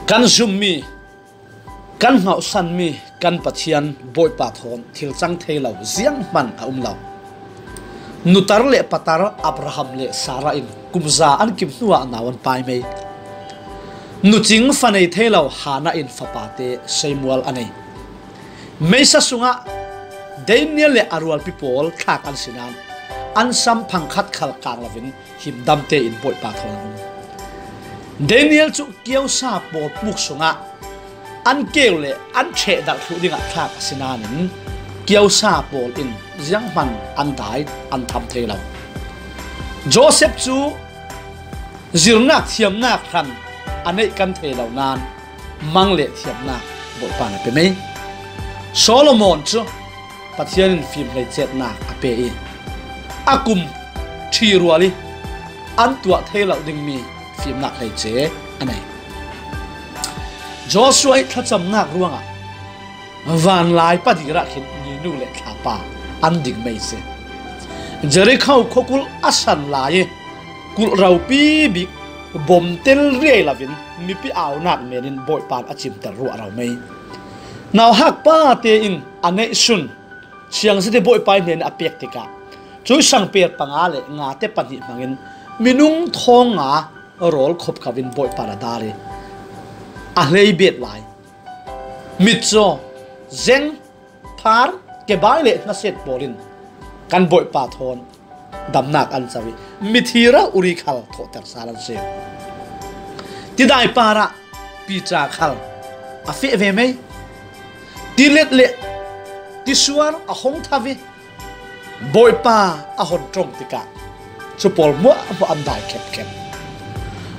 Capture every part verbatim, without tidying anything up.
Kan zummi, kan hngauhsanmi kan Pathian Bawipa thawn thil cang thei lo zianghman a um lo. Nutar le patar Abraham le Sarah in kum za an kim hnuah nau an pai mei. Nucing fa nei thei lo Hannah in fapate seimual a nei. Meisa sungah Daniel le a rualpi pawl thlak an si nain an sam phang khat khal kang lovin himdamte in Bawipa thawn an um. Daniel cu kiosa pawl puk sungah an keu le an ṭheh darh thluh dingah thlak a si nain kiosa pawl in zianghman an dai, an tham thei lo. Joseph cu zirnak thiamnak hran a neih kan thei lo nain mang le thiamnak Bawipa na pe mei. Solomon cu Pathian in fim hleicetnak a pe i a kum ṭhi rual i an tuah thei lo dingmi fimnak hleice a nei. Joshua i thlacamnak ruangah vanlai padir ah khin ninu le thlapa an ding mei si. Jerikho khuakulh a san lai i kulh ropi bik bom tel riai lovin mipi aunak men in Bawipa in a cimter ruah ro mei. Nauhak pate in a neihsun siangzete Bawipa i hnen a pek tikah cuisang per panga le ngate pahnih hmangin minung thawng nga rawl khop khovin Bawipa na dar i a hlei bet lai. Mitcaw, zeng, phar, kebai le hnaset pawl in kan Bawipa thawn damnak an co i mithi rau uri khal thawhter sal an si. Tidai parah Piter khal a feh ve mei. Tilet le tisuar a hong thau i Bawipa a hon ṭong tikah cu pawl hmuahhmuah an dai khemkhem.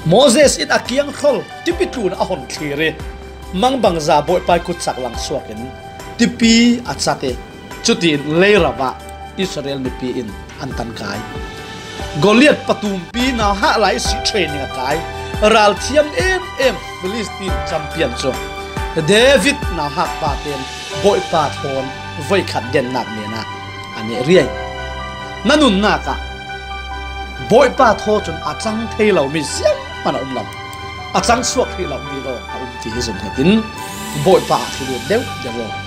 Moses in a kiang hrawl tipi tlun a hon thlir i mangbangza Bawipa i kutcak lang suak in tipi a cat i cutiin leirau ah Israel mipi in an tan kai. Goliath patumpi nauhak lai i si training a kai. Ralthiam em em Philistine champion cu David nauhak pa tein Bawipa thawn voikhat dennak men ah a neh riai. Na nunnak ah Bawipa thaw cun a cang thei lomi zianghman a um lo. A cang suak hrih lomi lawng a um ti hi zumhnetin Bawipa ah thil lut deuh deuh aw.